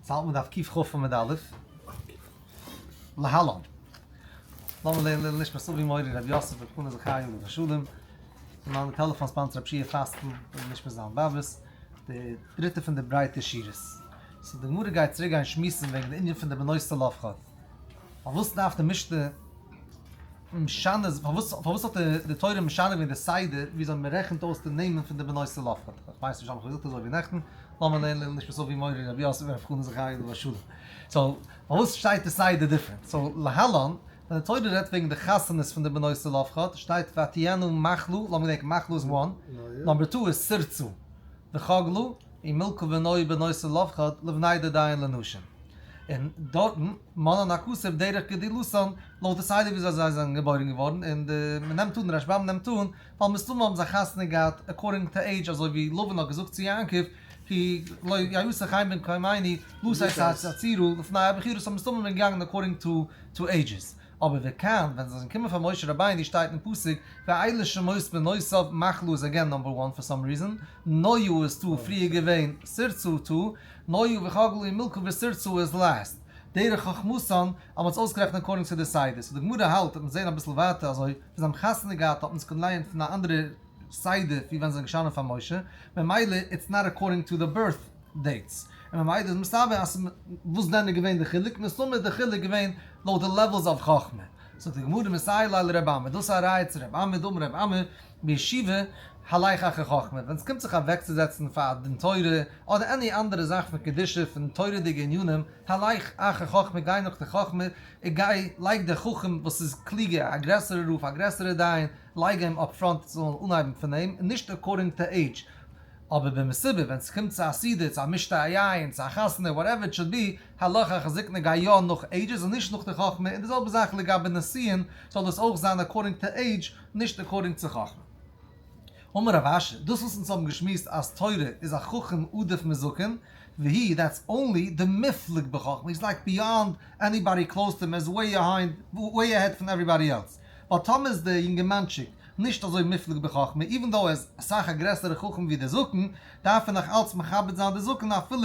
ס'האלט מען דף קכ עמוד א', להלן. לאמיר לערנען לעילוי נשמת אבי מורי רבי יוסף ר' חנא זכי' עליו השלום, און מיין טעלעפאן sponsor רב שיע פאסטן לעילוי נשמת זיין באבעס, די דריטע פון די ברייטע שורות. so די גמרא גייט צוריק גיין שמועסן וועגן די ענין פון די בנות צלפחד. פארוואס דארף די משנה משנה פארוואס פארוואס האט די תורה משנה געווען די סדר וויאזוי מען רעכנט אויס די נעמען פון די בנות צלפחד? איך ווייס נישט האב איך געזאגט אזוי ווי נעכטן, לאמיר לערנען לעילוי נשמת אבי מורי רבי יוסף ר' חנא זכי' עליו השלום. so פארוואס שטייט די סדר different? so להלן, ווען די תורה רעדט וועגן די חתונות פון די בנות צלפחד שטייט ותהיינה מחלה, לאמיר געדענקען מחלה איז one, number two איז תרצה וחגלה, ומלכה ונועה בנות צלפחד לבני דודיהן לנשים. און דארטן מנאן הכתוב דרך גדילתן לויט די סדר וויאזוי זיי זענען געבוירן געווארן, און די מ'נעמט אן, רשב"ם נעמט אן, ווייל מסתמא האבן זיי חתונה געהאט according to age אזוי ווי לבן האט געזאגט צו יעקב כי לא יעשה כן במקומנו לתת הצעירה לפני הבכורה so מסתמא איז מען געגאנגען according to ages. אבער וכאן ווען זיי זענען געקומען פאר משה רבינו שטייט אין פסוק ואלה שמות בנותיו מחלה איז again number one for some reason, נועה איז two פריער געווען תרצה two, נועה וחגלה ומלכה ותרצה איז last. דרך חכמתן אז מען האט עס אויסגערעכנט according צו די סדר. so די גמרא האלט, וועט מען זען אביסל ווייטער אזוי, ווען זיי האבן חתונה געהאט האט מען עס געלייענט פון א אנדערע סדר ווי ווען זיי זענען געשטאנען פאר משה, ממילא it's not according to the birth dates, און ממילא איז מסתבר אז וואס דען איז געווען די חילוק? מסתמא איז די חילוק געווען לויט די levels of חכמה. זאגט די גמרא מסייע ליה לר' אמי, דאס איז א ראיה צו ר' אמי, דאמר ר' אמי, בישיבה הלך אחר חכמה, ווען עס קומט זיך אוועקצוזעצן פאר א דין תורה, אדער any אנדערע זאך פון קדושה, פון תורה'דיגע ענינים, הלך אחר חכמה, גיי נאך די חכמה, און גיי לייג די חכם וואס איז קלוגער, א גרעסערע רב, א גרעסערע דיין, לייג אים up front זאל אנהייבן פון אים, און נישט according to age. אבער במסיבה, ווען ס'קומט צו א סעודה, צו א משתה היין, צו א חתונה, whatever it should be, הלך אחר זקנה גיי יא נאך ages און נישט נאך די חכמה, און די זעלבע זאך לגבי נישואין, זאל דאס אויך זיין according to age, נישט according צו חכמה. אמר רב אשי, דאס וואס אונז האבן געשמועסט אז תורה איז א חכם עדיף מזקן, והיא that's only דמופלג בחכמה, he's like beyond anybody close to him, ער איז way behind, way ahead פון everybody else. ווייל טאמער איז דער יונגערמאנטשיק נישט אזוי מופלג בחכמה, even though ער איז אסאך א גרעסערע חכם ווי דער זקן, דארף ער נאך אלץ מכבד זיין די זקן אפילו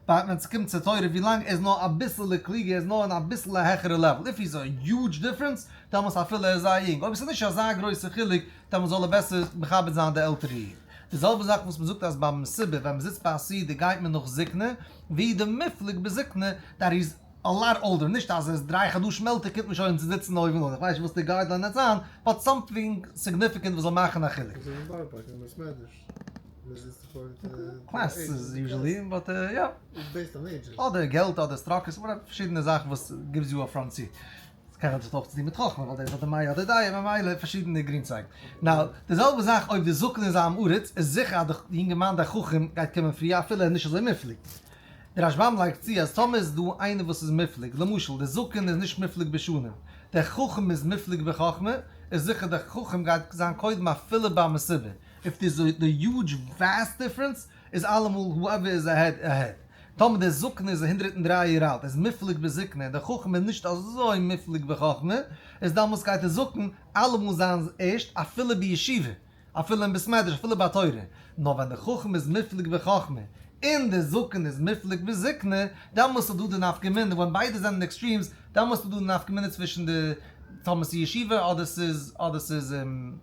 ביי ווען ס'קומט צו תורה ווילאנג ער איז נאר אביסעלע קלוגער, ער איז נאר אין אביסל א העכערע level, if he's a huge difference, דעמאלס אפילו ער איז זייער יונג, אויב עס איז נישט אזא גרויסע חילוק, דעמאלס זאל ער בעסער מכבד זיין די עלטערע איד. די זעלבע זאך וואס מ'זאגט אז ביים מסיבה ווען מ'זיצט ביי א סעודה גייט מען נאך זקנה, והוא דמופלג בזקנה, that he's a lot older, נישט אז ער איז 3 חדשים עלטער קומט מען שוין צו זיצן אויבן אן, איך ווייס נישט וואס די guideline וועט זיין, but something significant וואס זאל מאכן א חילוק. אזוי אין בארא פארק אין בית מדרש, מען זיצט according to classes usually, but יא. It's based on age. אדער געלט אדער סטראקעס, whatever, פארשידענע זאכן וואס gives you a front seat. ס'קען האט אויך צו טון מיט חכמה, ווייל דער האט די מאה אדער דעה, ממילא פארשידענע גרינצייג. now, די זעלבע זאך אויב די זקן איז א עם הארץ, איז זיכער אז די יונגערמאן דער חכם גייט קומען פריער אפילו ער איז נישט אזוי מופלג. דער רשב"ם לייגט צו אז טאמער איז דא איינער וואס איז מופלג, למשל דער זקן איז נישט מופלג בשנים, דער חכם איז מופלג בחכמה, איז זיכער דער חכם גייט זיין קודם אפילו ביי מסיבה. If there's the huge vast difference, איז אלעמאל whoever is ahead ahead. טאמער דער זקן איז 103 יאר אלט, ער איז מופלג בזקנה, און דער חכם איז נישט אזוי מופלג בחכמה, איז דאמאלס גייט דער זקן אלעמאל זיין ערשט אפילו בישיבה, אפילו אין בית מדרש, אפילו ביי תורה. נאר ווען דער חכם איז מופלג בחכמה, און דער זקן איז מופלג בזקנה, דאמאלס איז דא די נפקא מינה, ווען ביידע זענען extremes, דאמאלס איז דא די נפקא מינה צווישן די טאמער ס'איז ישיבה אדער ס'איז אדער ס'איז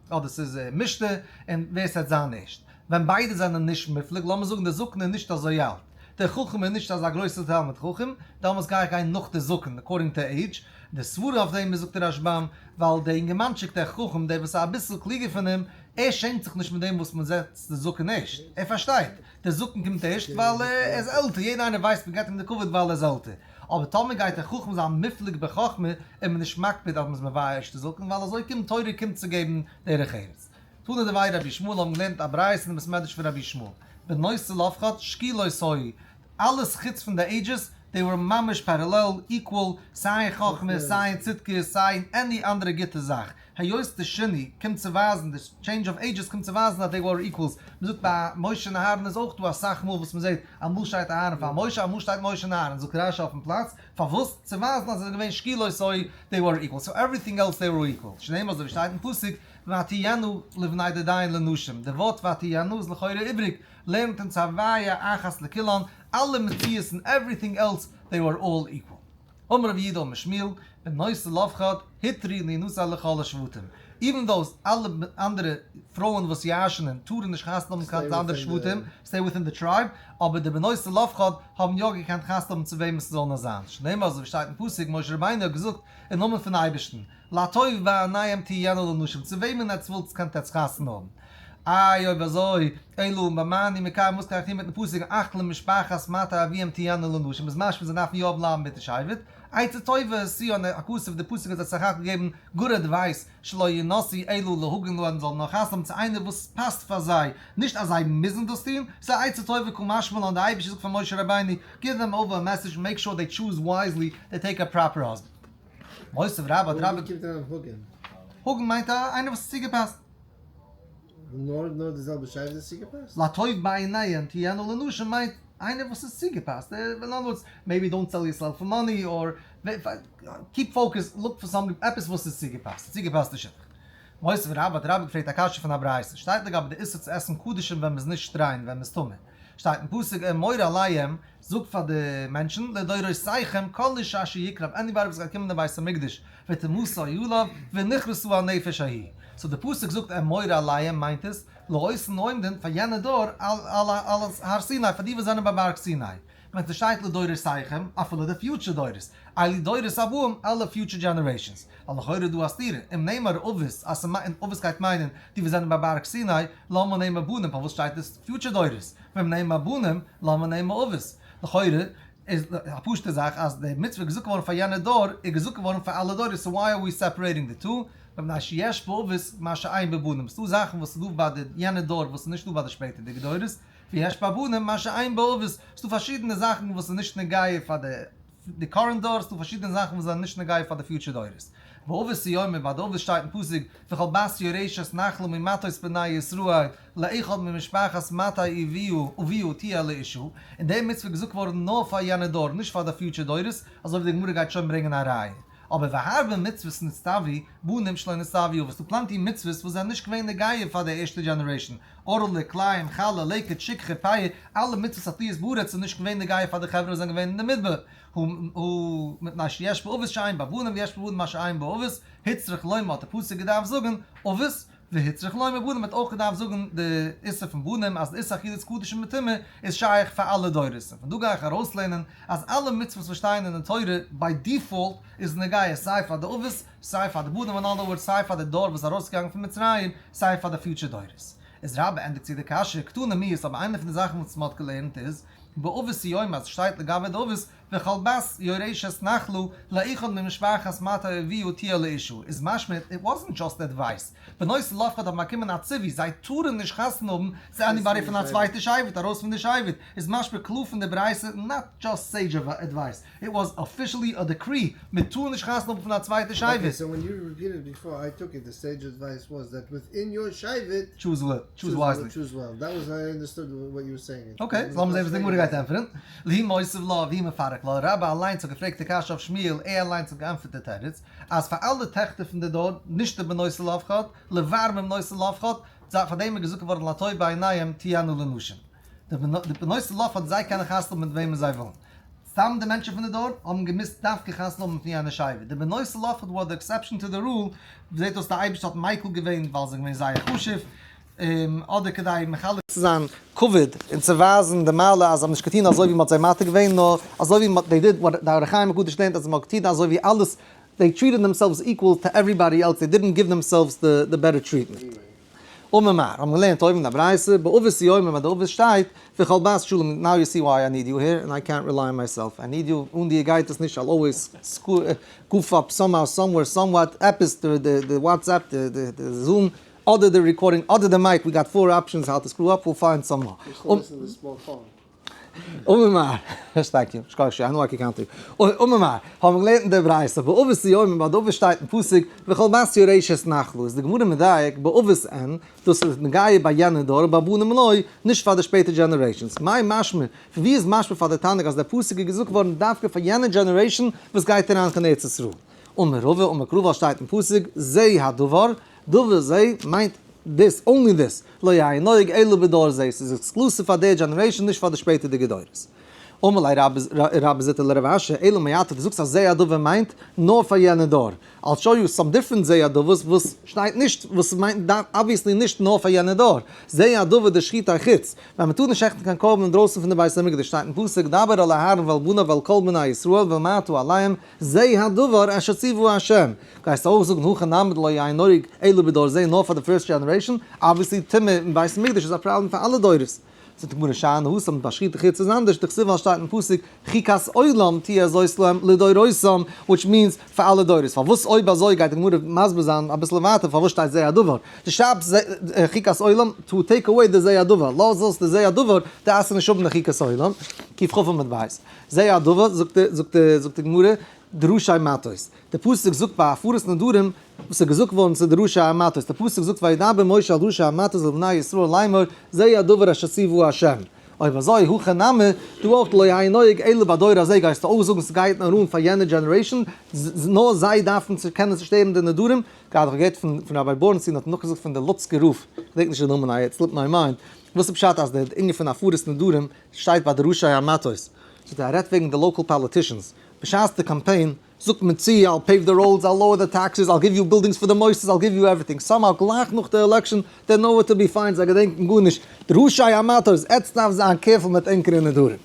אדער ס'איז משתה, און ווער ס'וועט זיין ערשט. ווען ביידע זענען נישט מופלג, לאמיר זאגן דער זקן איז נישט אזוי אלט, דער חכם איז נישט אזא גרויסער תלמיד חכם, דאמאלס גיי איך גיין נאך די זקן, according to age. די סברה אויף דעם איז זאגט דער רשב"ם, ווייל דער אינגערמאנטשיק דער חכם, דער וואס איז אביסל קלוגער פון אים, ער שעמט זיך נישט מיט דעם וואס מען זעצט די זקן ערשט, ער פארשטייט, דער זקן קומט ערשט ווייל ער איז עלטער, יעדער איינער ווייסט מען געבט אים די כבוד ווייל ער איז עלטער, אבער טאמער גייט דער חכם זיין מופלג בחכמה, איז מען נישט מקפיד אז מען איז מביא ערשט די זקן, ווייל אזוי קומט תורה קומט צו געבן דרך ארץ. תנא דבי רבי ישמעאל האבן געלערנט א ברייתא אין בית מדרש פון רבי ישמעאל, בנות צלפחד שקולות היו, אלעס חוץ פון די ages, they were ממש parallel, equal, סיי אין חכמה, סיי אין צדקות, סיי אין any אנדערע גוטע זאך. היות די שינוי קומט צו ווייזן, די change of ages קומט צו ווייזן אז they were equals, מען זאגט ביי משה און אהרן איז אויך דא אסאך מאל וואס מען זעט אמאל שטייט אהרן פאר משה אמאל שטייט משה און אהרן, זאגט רשי אויפן פלאץ, פארוואס? צו ווייזן אז זיי זענען געווען שקולות so they were equal, so everything else they were equal, שנאמר אזוי ווי שטייט אין פסוק ותהיינה לבני דודיהן לנשים, די ווארט ותהיינה איז לכאורה איבריג, לערנט אונז הוויה אחת לכולן, אלע מציאות'ן everything else they were all equal. אמר רב יהודה אמר שמואל, בנות צלפחד הותרו להנשא לכל השבטים, even though אלע אנדערע פרויען וואס ירש'נען טארן נישט חתונה האבן קיין אנדערע שבטים, stay within the tribe, אבער די בנות צלפחד האבן יא געקענט חתונה האבן צו וועמען ס'זאל נאר זיין, שנאמר אזוי ווי שטייט אין פסוק, משה רבינו האט געזאגט אין נאמען פון אייבערשטן, לטוב בעיניהם תהיינה לנשים, צו וועמען עטס ווילטס קענט עטס חתונה האבן. איי אויב אזוי, אלא במה אני מקיים וואס קען איך טון מיטן פסוק אך למשפחת מטה אביהם תהיינה לנשים איז משמע זיי דארפן יא בלייבן מיט די שבט, עצה טובה השיאן הכתוב די פסוק האט זיי סך הכל געגעבן good advice שלא ינשאו אלא להגון להם זאלן נאר חתונה האבן צו איינער וואס פאסט פאר זיי, נישט אז זיי מוזן דאס טון, ס'איז א עצה טובה קא משמע לן די אייבערשטער זאגט פאר משה רבינו give them over a message make sure they choose wisely they take a proper husband. מותיב רבה האט רבה. וואו קומט אריין הגון? הגון מיינט איינער וואס איז צוגעפאסט. נאר די זעלבע שבט איז צוגעפאסט? לטוב בעיניהם תהיינה לנשים מיינט איינער וואס איז צוגעפאסט, אין אנדערע words, maybe don't sell yourself for money or keep focus, look for somebody, עפעס וואס איז צוגעפאסט, צוגעפאסטע שידוך. מותיב רבה האט רבה געפרעגט א קשיא פון א ברייתא, שטייט לגבי די איסור צו עסן קדשים ווען מ'איז נישט ריין, ווען מ'איז טמא, שטייט אין פסוק אמור אליהם, זאג פאר די מענטשן, לדורותיכם כל איש אשר יקרב, anybody וואס גייט קומען אין בית המקדש, וטומאתו עליו, ונכרתה הנפש ההיא. so די פסוק זאגט אמור אליהם מיינט עס, לאותן העומדים, פאר יענע דור, על הר סיני, פאר די וואס זענען ביי בארג סיני. ווען ס'שטייט לדורותיכם, אפילו די future דורות, אלו דורות הבאים, אלע future generations. ווייל לכאורה איז דא א סתירה, אם נאמר אבות, אז ס'מיינט אבות גייט מיינען די וואס זענען ביי בארג סיני, למה נאמר בנים, פארוואס שטייט עס future דורות? ואם נאמר בנים, למה נאמר אבות? לכאורה איז א פשוטע זאך אז די מצוה איז געזאגט געווארן פאר יענע דור איז געזאגט געווארן פאר אלע דורות so why are we separating the two? מפני שיש באבות מה שאין בבנים ס'דא זאכן וואס איז דא ביי די יענע דור וואס איז נישט דא ביי די שפעטערדיגע דורות ויש בבנים מה שאין באבות ס'דא פארשידענע זאכן וואס איז נישט נוגע פאר די די current דור, ס'דא פארשידענע זאכן וואס זענען נישט נוגע פאר די future דורות. באבות איהו אומר, ביי די אבות שטייט אין פסוק, וכל בת יורשת נחלה ממטות בני ישראל, לאחד ממשפחת מטה אביה תהיה לאשה, און די מצוה איז געזאגט געווארן נאר פאר יענע דור, נישט פאר די future דורות, אזוי ווי די גמרא גייט שוין ברענגען א ראיה. אבער והרבה מצוות נצטוו בנים שלא נצטוו אבות, ס'דא plenty מצוות וואס זענען נישט געווען נוגע פאר די ערשטע generation, ערלה, כלאים, חלה, לקט, שכחה, פאה, אלע מצוות התלויות בארץ זענען נישט געווען נוגע פאר די חברה וואס זענען געווען אין די מדבר, הא מפני שיש באבות שאין בבנים ויש בבנים מה שאין באבות, הוצרך לומר האט די פסוק געדארפט זאגן אבות, והוצרך לומר בנים האט אויך געדארפט זאגן די איסור פון בנים אז די איסור אכילת קדשים בטומאה איז שייך פאר אלע דורות, און פון דא גיי איך ארויסלערנען אז אלע מצוות וואס שטייען אין די תורה by default איז נוגע סיי פאר די אבות סיי פאר די בנים אין אנדערע words סיי פאר די דור וואס איז ארויסגעגאנגען פון מצרים סיי פאר די future דורות. איז רבה ענדיגט צו די קשיא קתני מיהת אבער איינע פון די זאכן וואס מען האט געלערנט איז באבות הוא אומר אז שטייט לגבי די אבות וכל בת יורשת נחלה לאחד ממשפחת מטה אביה תהיה לאשה איז משמע it wasn't just advice בנות צלפחד האבן באקומען א ציווי זיי טארן נישט חתונה האבן צו anybody פון א צווייטע שבט ארויס פון די שבט איז משמע קלאר פון די ברייתא not just sage advice it was officially a decree מען טאר נישט חתונה האבן פון א צווייטע שבט. Okay, so when you repeated before, I took it, the sage advice was that within your שבט, choose well, choose wisely. Choose well. That was how I understood what you were saying. Okay, so לאמיר זען וואס די גמרא גייט ענטפערן. והוא מותיב לה והוא מפרק לה, רבה אליינס האט געפרעגט די קשיא אויף שמואל, ער אליינס האט געענטפערט די תירוץ, אז פאר אלע טעכטער פון די דור, נישט די בנות צלפחד, לבר מבנות צלפחד, פאר דעם איז געזאגט געווארן לטוב בעיניהם תהיינה לנשים. די בנות צלפחד זיי קענען חתונה האבן מיט וועמען זיי ווילן. סתם די מענטשן פון די דור האבן געמוזט דווקא חתונה האבן פון יענע שבט. די בנות צלפחד were the exception to the rule, זעט אויס די אייבערשטער האט מיקל געווען ווייל זיי זענען געווען זייער חשוב, אדער כדי מחלק צו זיין כבוד און צו ווייזן די מעלה אז זיי האבן נישט געטון אזוי ווי מען האט זיי מתיר געווען, נאר אזוי ווי מען האט, they did what די אור החיים הקדוש לערנט אז מען האט געטון אזוי ווי אלעס, they treated themselves equal to everybody else, they didn't give themselves the better treatment. אמר מר, האבן געלערנט אויבן אין א ברייתא, באבות הוא אומר, ביי די אבות שטייט, וכל בת שלום, now you see why I need you here, and I can't rely on myself, I need you, אן דיר גייט עס נישט, I'll always goof up somehow, somewhere, somewhat, עפעס, די WhatsApp, די Zoom, אדער די recording, אדער די mic, we got four options how to screw up, we'll find somehow. אמר מר. Thank you. שכוח שוין, I know I can count you. אמר מר. האבן מיר געלערנט אין דער ברייתא, באבות הוא אומר, ביי די אבות שטייט אין פסוק, וכל בת ירשת נחלה, איז די גמרא מדייק, באבות אין, דאס איז נוגע ביי יענע דור, ביי בנים לא, נישט פאר די שפעטער generations. מאי משמע, פון ווי איז משמע פאר די תנא אז דער פסוק איז געזאגט געווארן דווקא פאר יענע generation וואס גייט אריין קיין ארץ ישראל? אמר רבא, אמר קרא ווייל שטייט אין פסוק, זה הדבר, דבר זה מיינט this, only this, לא יהא נוהג אלא בדור זה, ס'איז exclusive פאר די generation, נישט פאר די שפעטערדיגע דורות. אמר ליה רבה זוטרא לרב אשי, אלא מעתה, דו זאגסט אז זה הדבר מיינט נאר פאר יענע דור, I'll show you some different זה הדבר'ס וואס שטייט נישט, וואס מיינט obviously נישט נאר פאר יענע דור. זה הדבר דשחוטי חוץ, ווען מען טאר נישט שעכטן קיין קרבן אינדרויסן פון די בית המקדש שטייט אין פסוק דבר אל אהרן ואל בניו ואל כל בני ישראל ואמרת אליהם זה הדבר אשר ציוה ה'. גייסטו אויך זאגן הכא נמי דלא יהא נוהג אלא בדור זה נאר פאר די first generation? Obviously טומאה אין בית המקדש איז א פראבלעם פאר אלע דורות. זאגט די גמרא שאני התם ביי שחוטי חוץ איז אנדערש, דכתיב ווייל שטייט אין פסוק חוקת עולם תהיה זאת להם לדורותם which means פאר אלע דורות, פארוואס אויב אזוי גייט די גמרא מסביר זיין אביסל ווייטער פארוואס שטייט זה הדבר, דו שרייבסט חוקת עולם to take away די זה הדבר, לאז אויס די זה הדבר, דארפסטו נישט האבן די חוקת עולם, קוף כף עמוד בית, זה הדבר זאגט זאגט די גמרא דראשי מטות, די פסוק זאגט ביי הפרת נדרים וואס איז געזאגט געווארן צו די ראשי המטות, די פסוק זאגט וידבר משה אל ראשי המטות אל בני ישראל לאמור זה הדבר אשר ציוה ה'. אויב אזוי הכא נמי, דא אויך לא יהא נוהג אלא בדור הזה גייסטו אויך זאגן ס'גייט נאר אן פאר יענע generation, נאר זיי דארפן צו קענען צושטערן די נדרים, גראדע כ'האב געהערט פון ראביי בורנסטין האט נאכגעזאגט פון די לוצקער רב, כ'געדענק נישט די נאמען איי it slipped my mind, וואס איז פשט אז די ענין פון הפרת נדרים שטייט ביי די ראשי המטות, זאגט ער ער רעדט וועגן די local politicians, בשעת די קאמפיין זאגט מען צו, I'll pave the roads, I'll lower the taxes, I'll give you buildings for the מוסדות, I'll give you everything. Somehow גלייך נאך די election, they're nowhere to be found, זיי געדענקן גארנישט. די ראשי המטות, עטץ דארף זיין careful מיט ענקערע נדרים.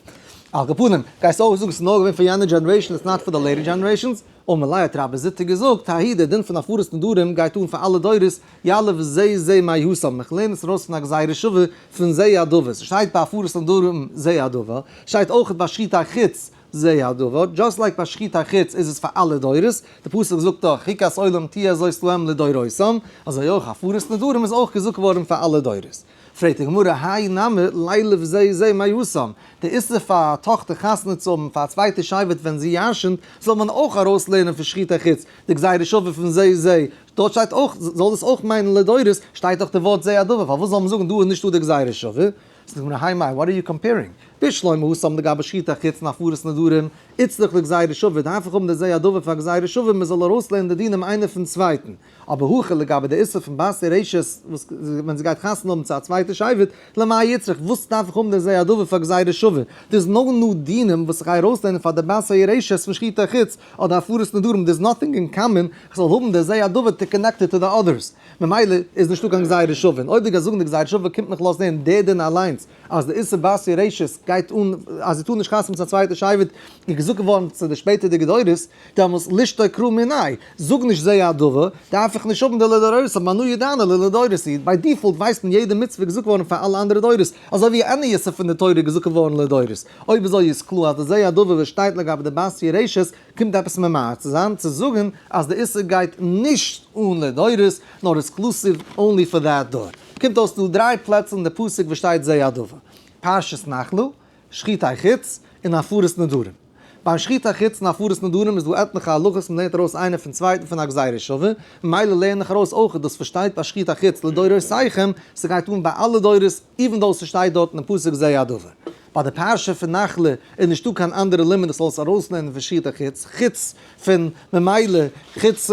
על כל פנים, גייסט אויך זאגן ס'איז נאר געווען פאר יענע generation, it's not for the later generations? אמר ליה האט רבה זוטרא געזאגט, האי דער דין פון הפרת נדרים גייט אן פאר אלע דורות, יליף זה זה מהתם, איך לערן עס ארויס פון א גזירה שווה פון זה הדבר, ס'שטייט ביי הפרת נדרים זה הדבר, שטייט אויך ביי שחוטי חוץ זה הדבר, just like ביי שחוטי חוץ איז עס פאר אלע דורות, די פסוק זאגט דאך חוקת עולם תהיה זאת להם לדורותם, אזוי אויך הפרת נדרים איז אויך געזאגט געווארן פאר אלע דורות. פרעגט די גמרא, האי נמי לילף זה זה מהתם, די איסור פאר א טאכטער חתונה צו האבן פאר א צווייטע שבט ווען זי ירש'נט, זאל מען אויך ארויסלערנען פון שחוטי חוץ די גזירה שווה פון זה זה, דארט שטייט אויך, זאל דאס אויך מיינען לדורות, שטייט דאך די ווארט זה הדבר, פארוואס זאל מען זאגן דא איז נישטא די גזירה שווה? זאגט די גמרא, האי מאי, what are you comparing? בשלמא התם לגבי שחוטי חוץ און הפרת נדרים, איצטריך לגזירה שווה, דארף איך האבן די זה הדבר פאר גזירה שווה מען זאל ארויסלערנען די דינים איינער פון צווייטן, אבער הכא לגבי די איסור פון בת ירשת וואס ווען זי גייט חתונה האבן צו א צווייטע שבט, למאי איצטריך, וואס דארף איך האבן די זה הדבר פאר גזירה שווה? There's no new דינים וואס איך גיי ארויסלערנען פאר די בת הירשת פון שחוטי חוץ אדער הפרת נדרים, there's nothing in common איך זאל האבן די זה הדבר to connect it to the others. ממילא איז נישטא קיין גזירה שווה, און אויב דו גייסט זאגן די גזירה שווה קומט מיך לאזן הערן דער דין אליינס אז די איסור בת ירשת גייט אן אז זי טאר נישט חתונה צו א צווייטע שבט איז געזאגט געווארן צו די שפעטערדיגע דורות, דעמאלס לישתוק קרא מיני', זאג נישט זה הדבר, דארף איך נישט האבן די לדורות, אבער אנא ידענא ללדורות היא, by default ווייסט מען יעדע מצוה איז געזאגט געווארן פאר אלע אנדערע דורות, אזוי ווי any איסור פון די תורה איז געזאגט געווארן לדורות. אויב אזוי איז קלאר אז די זה הדבר וואס שטייט לגבי די בת ירשת קומט עפעס ממעט צו זיין צו זאגן אז די איסור גייט נישט אן לדורות נאר exclusive only for that דור. קומט אויס דא דריי פלעצער אין די פסוק וואס שטייט זה הדבר. פרשת נחלה, שחוטי חוץ, און הפרת נדרים. ביים שחוטי חוץ און הפרת נדרים איז דא עטליכע הלכות מען לערנט ארויס איינער פון צווייטן פון א גזירה שווה, ממילא לערן איך ארויס אויך דאס וואס שטייט ביי שחוטי חוץ לדורותיכם, ס'גייט אן ביי אלע דורות even though ס'שטייט דארט אין פסוק זה הדבר. ביי די פרשה פון נחלה איז נישטא קיין אנדערע לימוד איך זאל עס ארויסלערנען פון שחוטי חוץ, חוץ פון ממילא, חוץ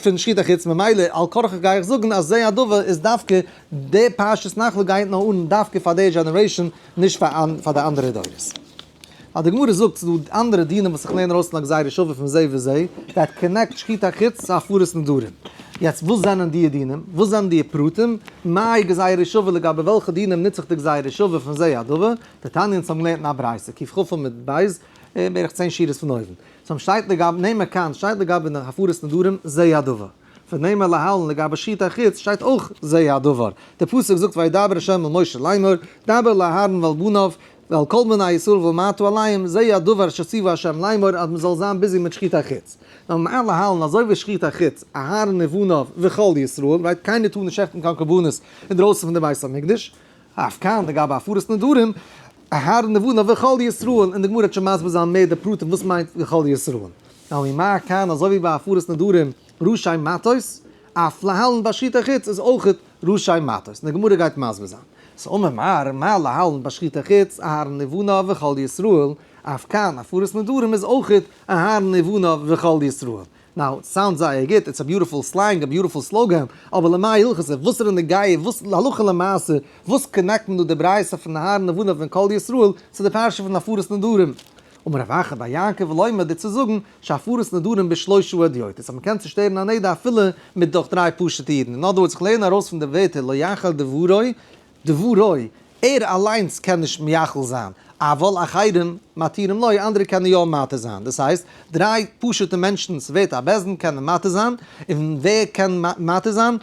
פון שחוטי חוץ, ממילא על כרחך גיי איך זאגן אז זה הדבר איז דווקא די פרשת נחלה גייט נאר אן דווקא פאר די generation נישט פאר די אנדערע דורות. ווייל די גמרא זאגט ס'איז דא אנדערע דינים וואס איך לערן ארויס פון א גזירה שווה פון זה וזה, that connect שחוטי חוץ צו הפרת נדרים. יעצט וואס זענען די דינים? וואס זענען די פרטים? מאי גזירה שווה לגבי וועלכע דינים נוץ איך די גזירה שווה פון זה הדבר? דתניא אונז האבן געלערנט אין א ברייתא, קכ עמוד ב', בערך 10 שורות פון אויבן. סאו שטייט לגבי נעמען כאן שטייט לגבי הפרת נדרים זה הדבר. ונאמר להלן לגבי שחוטי חוץ שטייט אויך זה הדבר. דער פסוק זאגט וידבר ה' אל משה לאמור, דבר אל אהרן ואל בניו ואל כל בני ישראל ואמרת אליהם, זה הדבר אשר ציווה ה' לאמור אז מען זאל זיין busy מיט שחוטי חוץ. נאר להלן אזוי ווי שחוטי חוץ, אהרן ובניו וכל ישראל, right קיינער טאר נישט שעכטן קיין קרבנות אינדרויסן פון די בית המקדש, אף כאן לגבי הפרת נדרים. אהרן ובניו וכל ישראל, און די גמרא וועט שוין מסביר זיין מער די פרטים וואס מיינט וכל ישראל. נאר ומה כאן אזוי ווי ביי הפרת נדרים ראשי מטות, אף להלן ביי שחוטי חוץ איז אויכעט ראשי מטות, און די גמרא גייט מסביר זיין. ס'איז אמר מר, מה להלן ביי שחוטי חוץ, אהרן ובניו וכל ישראל, אף כאן הפרת נדרים איז אויכעט אהרן ובניו וכל ישראל. Now, sound זייער גוט, it's a beautiful slang, a beautiful slogan, אבער למאי הלכתא, וואס איז נוגע, וואס להלכה למעשה, וואס connect מען דא די ברייתא פון אהרן ובניו און כל ישראל צו די פרשה פון הפרת נדרים? אמר רב אחא בר יעקב לומר דיר צו זאגן שהפרת נדרים בשלושה הדיוטות, אז מען קען צושטערן א נדר אפילו מיט דורך דריי פשוטע אידן, in other words איך לערן ארויס פון די ווערטער לא יחל דברו דברו, ער אליינס קען נישט מייחל זיין, אבל אחרים מתירים לו, אנדערע קענען יא מתיר זיין, דאס הייסט, דריי פשוטע מענטשן, ס'ווערט א בית דין, קענען מתיר זיין, און ווער קען מתיר זיין?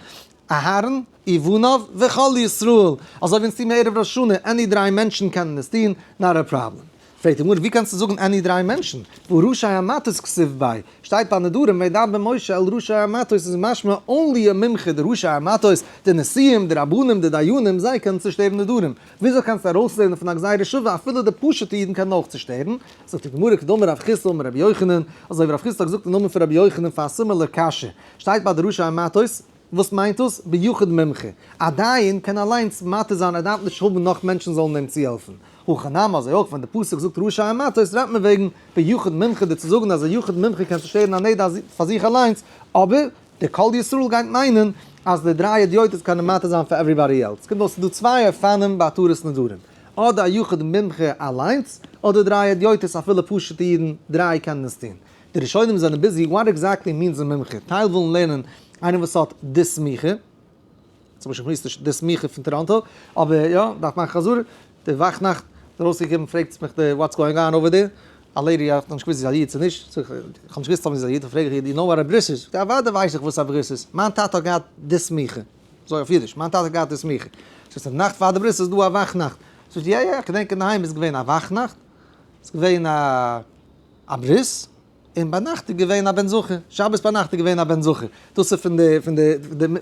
אהרן, ובניו, וכל ישראל, אזוי ווי אונז טוהן ערב ראש השנה, any דריי מענטשן קענען עס טוהן, not a problem. פרעגט די גמרא, ווי קענסטו זאגן any דריי מענטשן? והא ראשי המטות כתיב ביה, שטייט ביי נדרים וידבר משה אל ראשי המטות איז משמע only א מומחה די ראשי המטות, די נשיאים, די רבנים, די דיינים, זיי קענען צושטערן נדרים. וויאזוי קענסטו ארויסלערנען פון א גזירה שווה אפילו די פשוטע אידן קענען אויך צושטערן? זאגט די גמרא כדאמר רב חסדא אמר רבי יוחנן, אזוי ווי רב חסדא האט געזאגט אין נאמען פון רבי יוחנן פאר א similar קשיא, שטייט ביי די ראשי המטות, וואס מיינט דאס? ביחיד מומחה. א דיין קען אליינס מתיר זיין ער דארף נישט האבן נאך מענטשן זאלן אים צוהעלפן. הכא נמי אזוי אויך ווען די פסוק זאגט ראשי המטות רעדט מען וועגן ביחיד מומחה די צו זאגן אז א יחיד מומחה קען צושטערן א נדר פאר זיך אליינס אבער די כל ישראל גייט מיינען אז די דריי הדיוטות קענען מתיר זיין פאר everybody else. קומט אויס ס'איז דא צוויי אופנים ביי התרת נדרים. אדער א יחיד מומחה אליינס אדער דריי הדיוטות אפילו פשוטע אידן דריי קענען עס טון. די ראשונים זענען busy what exactly means א מומחה, טייל ווילן לערנען איינער וואס האט די סמיכה, צום ביישפיל כ'ווייס נישט די סמיכה פון טאראנטא, אבער יא, דארף מאכן חזרה, די וואכנאכט איז ארויסגעקומען פרעגט מיך די what's going on over there, א lady האט נישט געוואוסט זי איז א איד צו נישט, זאג איך, איך האב נישט געוואוסט אויב זי איז א איד, פרעג איך איר, you know what a ברית איז? זאגט זי, אוודאי ווייס איך וואס א ברית איז, מיין טאטע האט געהאט די סמיכה, אזוי אויף אידיש, מיין טאטע האט געהאט די סמיכה, זאגט זי, נאכט פאר די ברית איז דא א וואכנאכט, זאגט זי, יא יא, איך געדענק אינדערהיים איז געווען א וואכנאכט, ס'איז געווען א. א ברית, און ביינאכט איז געווען א בן זכר, שבת ביינאכט איז געווען א בן זכר, דאס איז פון די פון די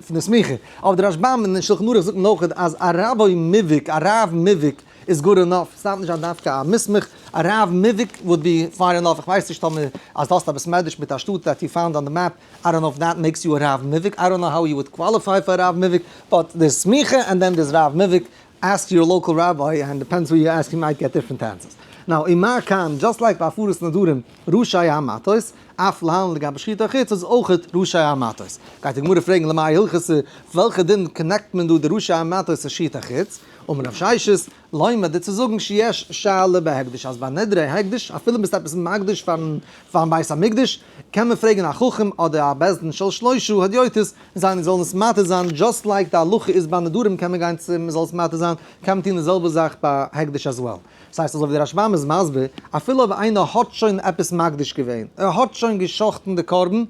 פון די סמיכה, אבער די רשב"ם אין שלחן ערוך זאגט מען אויך אז א רבי מובהק, א רב מובהק איז good enough, ס'דארף נישט זיין דווקא א מוסמך, א רב מובהק would be fine enough, איך ווייס נישט טאמער אז דו האסט א בית מדרש מיט א שטאט that you found on the map, I don't know if that makes you א רב מובהק, I don't know how you would qualify for א רב מובהק, but there's סמיכה and then there's רב מובהק, ask your local rabbi and depends who you ask you might get different answers. Now ומה כאן, just like ביי הפרת נדרים ראשי המטות, אף להלן לגבי שחוטי חוץ איז אויכעט ראשי המטות. גייט די גמרא פרעגן למאי הלכתא, וועלכע דין connect מען דא די ראשי המטות צו שחוטי חוץ? אמר רב ששת, לומר דיר צו זאגן שיש שאלה בהקדש אז ביי נדרי הקדש אפילו ביסט עפעס מקדיש פארן בית המקדש קען מען פרעגן א חכם אדער א בית דין של שלושה הדיוטות זיי זאלן עס מתיר זיין, just like די הלכה איז ביי נדרים קען מען גיין צו מען זאל עס מתיר זיין, קען מען טון די זעלבע זאך ביי הקדש as well. דאס הייסט אזוי ווי די רשב"ם איז מסביר, אפילו אויב איינער האט שוין עפעס מקדיש געווען, ער האט שוין גע'שחט'ן די קרבן,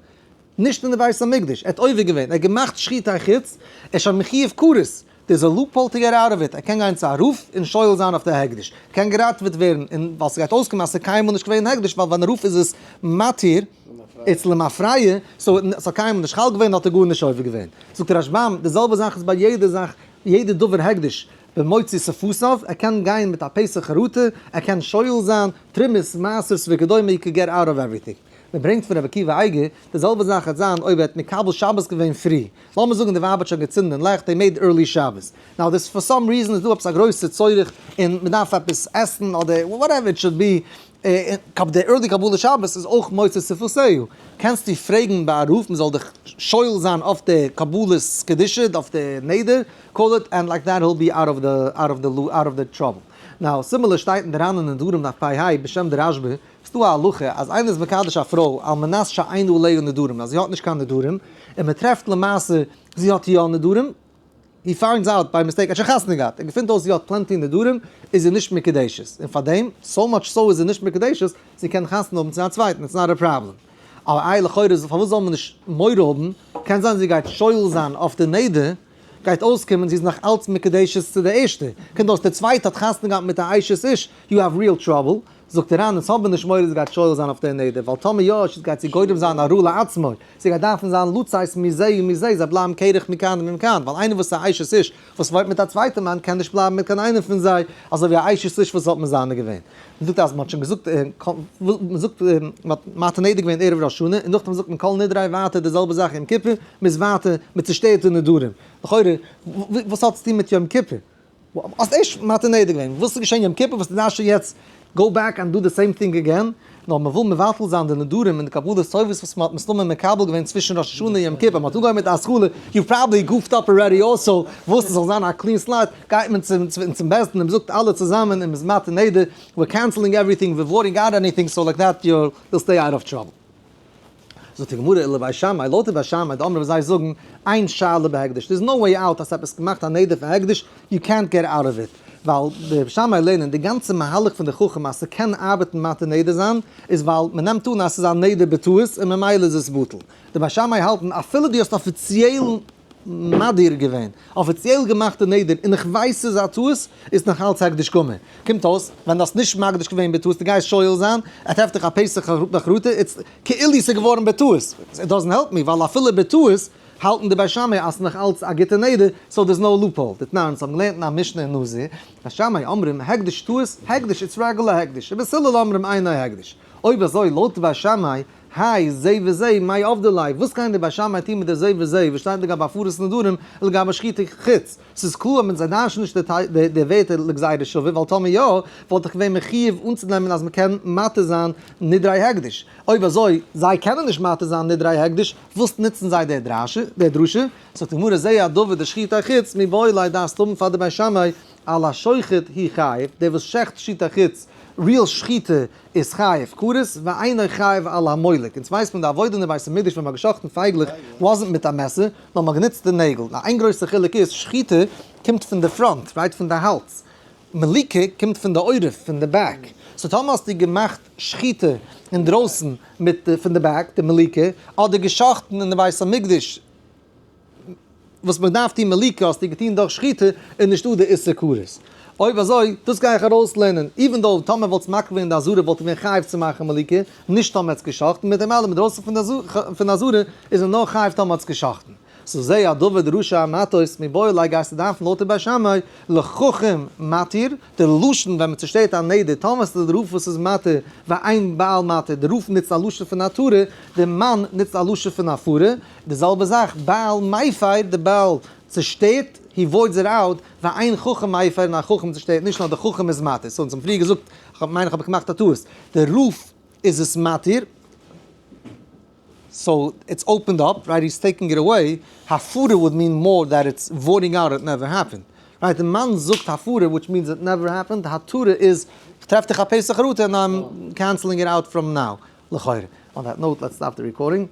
נישט אין די בית המקדש, ער האט עובר געווען, ער האט געמאכט שחוטי חוץ, ער איז שוין מחיוב כרת, there's a loophole to get out of it, ער קען גיין צו א רב און שואל זיין אויף די הקדש, קען געראטעוועט ווערן, און ווייל ס'גייט אויסקומען אז ס'איז קיינמאל נישט געווען הקדש, ווייל ווען א רב איז עס מתיר, איז למפרע, so ס'האט קיינמאל נישט חל געווען האט ער גארנישט עובר געווען. זאגט דער רשב"ם, די זעלבע זאך איז ביי יעדע זאך, יעדע דבר הקדש, במוציא שפתיו, ער קען גיין מיט א פתח חרטה, ער קען שואל זיין, תרומות, מעשרות וכדומה, you could get out of everything. מען ברענגט פון רבי עקיבא אייגער, די זעלבע זאך וועט זיין אויב ער האט מקבל שבת געווען פרי, לאמיר זאגן די ווייב האט שוין געצינדען לעכט, they made early שבת, now this for some reason איז דא עפעס א גרויסע צורך און מען דארף עפעס עסן אדער whatever it should be, די early קבלת שבת איז אויך מוציא שפתיו, קענסטו פרעגן ביי א רב מען זאל דיך שואל זיין אויף די קבלת קדושה, אויף די נדר, call it and like that he'll be out of the trouble. Now similar שטייט אין די ר"ן אין נדרים דף פ"ה בשם די רשב"א, ס'דא א הלכה אז איינער איז מקדש א פרוי על מנת שאין עליה נדרים אז זי האט נישט קיין נדרים, און מען טרעפט למעשה זי האט יא נדרים, he finds out by mistake, ער האט שוין חתונה געהאט, ער געפינט אויס זי האט plenty נדרים, איז זי נישט מקודשת, און פארדעם, so much so איז זי נישט מקודשת, זי קען חתונה האבן צו א צווייטן, it's not a problem. אבער איי לכאורה פארוואס זאל מען נישט מורא האבן, קען זיין זי גייט שואל זיין אויף די נדר, גייט אויסקומען זי איז נאך אלץ מקודשת צו די ערשטע, קומט אויס די צווייטע האט חתונה געהאט מיט א אשת איש, you have real trouble. זאגט ער אן, אונז האבן נישט מורא זי גייט שואל זיין אויף דער נדר, ווייל טאמער יא, זי גייט זי גורם זיין א רע לעצמו, זי גייט דארפן זיין לצאת מזה ומזה, זיי בלייבן קרח מכאן ומכאן, ווייל איינער וואס איז א אשת איש וואס וואוינט מיט א צווייטע מאן קען נישט בלייבן מיט קיין איינעם פון זיי, אזוי ווי א אשת איש וואס האט מזנה געווען. מען זאגט אז מען האט שוין געזאגט, מען זאגט מען האט מתיר נדר געווען ערב ראש השנה, און נאכדעם זאגט מען כל נדרי ווייטער די זעלבע זאך יום כיפור, מען איז ווייטער, מען צושטערט די נדרים. לכאורה, וואס האט עס צו טון מיט יום כיפור? האסט ערשט מתיר נדר געווען, וואס איז געשען יום כיפור וואס דו דארפסט שוין יעצט go back and do the same thing again? נאר מען וויל מבטל זיין די נדרים און די קבלות טובות וואס מען האט מסתמא מקבל געווען צווישן ראש השנה און יום כיפור, מען האט אנגעהויבן מיט א התחלה, you probably goofed up already also, וואס עס זאל זיין א clean slate, גייט מען צום צום בית דין און מען זאגט אלע צוזאמען און מען איז מתיר נדר, we're canceling everything, we're voiding out anything, so like that you'll stay out of trouble. זאגט די גמרא אלא בית שמאי, לויט די בית שמאי, דאמרי וואס זיי זאגן, אין שאלה בהקדש, there is no way out, האסט עפעס געמאכט א נדר פאר הקדש, יו קענט געט אוט אוו איט, ווייל די בית שמאי לערנען די גאנצע מהלך פון די חכם אז ס'קען ארבעטן מתיר נדר זיין, איז ווייל מ'נעמט אן אז ס'איז א נדר בטעות און ממילא איז עס בטל. די בית שמאי האלטן אפילו דו האסט אפיציעל מדיר געווען, אפיציעל געמאכט די נדר, און איך ווייס ס'איז א טעות, איז נאך אלץ הקדש גמור. קומט אויס, ווען דו האסט נישט מקדיש געווען בטעות, דו גייסט שואל זיין, ער טרעפט דיך א פתח החרטה, it's כאילו ס'איז געווארן בטעות. it doesn't help me, ווייל אפילו בטעות האלטן די בית שמאי אז ס'איז נאך אלץ א גוטע נדר, so there's no loophole. דתנן, אונז האבן געלערנט אין א משנה אין נזיר, בית שמאי אומרים, הקדש טעות, הקדש, it's regular הקדש, ובית הלל אומרים אינו הקדש. אויב אזוי, לויט בית שמאי, האי, זה וזה, מאי עבדי ליה, וואס גייען די בית שמאי טון מיט די זה וזה, וואס שטייט לגבי הפרת נדרים, לגבי שחוטי חוץ? ס'איז קלאר מען זיי דרש'ן נישט די ווערטער לגזירה שווה, ווייל טאמער יא, וואלט איך געווען מחיוב אנצונעמען אז מ'קען מתיר זיין נדרי הקדש. אויב אזוי, זיי קענען נישט מתיר זיין נדרי הקדש, וואס נוצן זיי די דרשה? זאגט די גמרא, זה הדבר דשחוטי חוץ, מיבעי ליה דארפסט האבן פאר די בית שמאי, על השוחט הוא חייב, דער וואס שעכט שחוטי חוץ, real שחיטה, איז חייב כרת, ואינו חייב על המולק. אונז ווייסט מען די עבודה אין די בית המקדש ווען מ'האט געשחט'ן פייגלעך wasn't מיט א מעסער, נאר מ'האט גענוצט די נעגל. נאר איין גרויסע חילוק איז, שחיטה קומט פון די front, right, פון די האלז. מליקה קומט פון די עורף, פון די back. so טאמער האסטו געמאכט שחיטה אינדרויסן מיט פון די back, די מליקה, אדער געשחט'ן אין די בית המקדש, וואס מען דארף טון מליקה האסטו געטון דורך שחיטה איז נישטא די איסור כרת. אויב אזוי, דאס גיי איך ארויסלערנען, even though טאמער וואלטסט מקריב געווען די עזרה וואלט געווען חייב צו מאכן מליקה, נישט טאמער האטס געשחט'ן, מיט דעם אלעם אינדרויסן פון די עזרה איז ער נאר חייב טאמער האטס געשחט'ן. so זה הדבר דראשי המטות מיבעי ליה גייסטו דארפן לויט די בית שמאי לחכם מתיר, די לשון ווען מען צושטערט א נדר, טאמער ס'איז די רב וואס איז מתיר ואין בעל מתיר, די רב נוצט א לשון פון התרה, די מאן נוצט א לשון פון הפרה, די זעלבע זאך בעל מפר, די בעל צושטערט, he voids it out, ואין חכם מפר, און א חכם צושטערט נישט נאר די חכם איז מתיר, so אונז האבן פריער געזאגט, כ'מיין איך האב געמאכט א טעות, די רב איז עס מתיר, so it's opened up, right, he's taking it away, הפרה would mean more that it's voiding out it never happened, right, די מאן זאגט הפרה which means it never happened, התרה איז כ'טרעף דיך א פתח חרטה און I'm canceling it out from now, לכאורה. On that note let's stop the recording.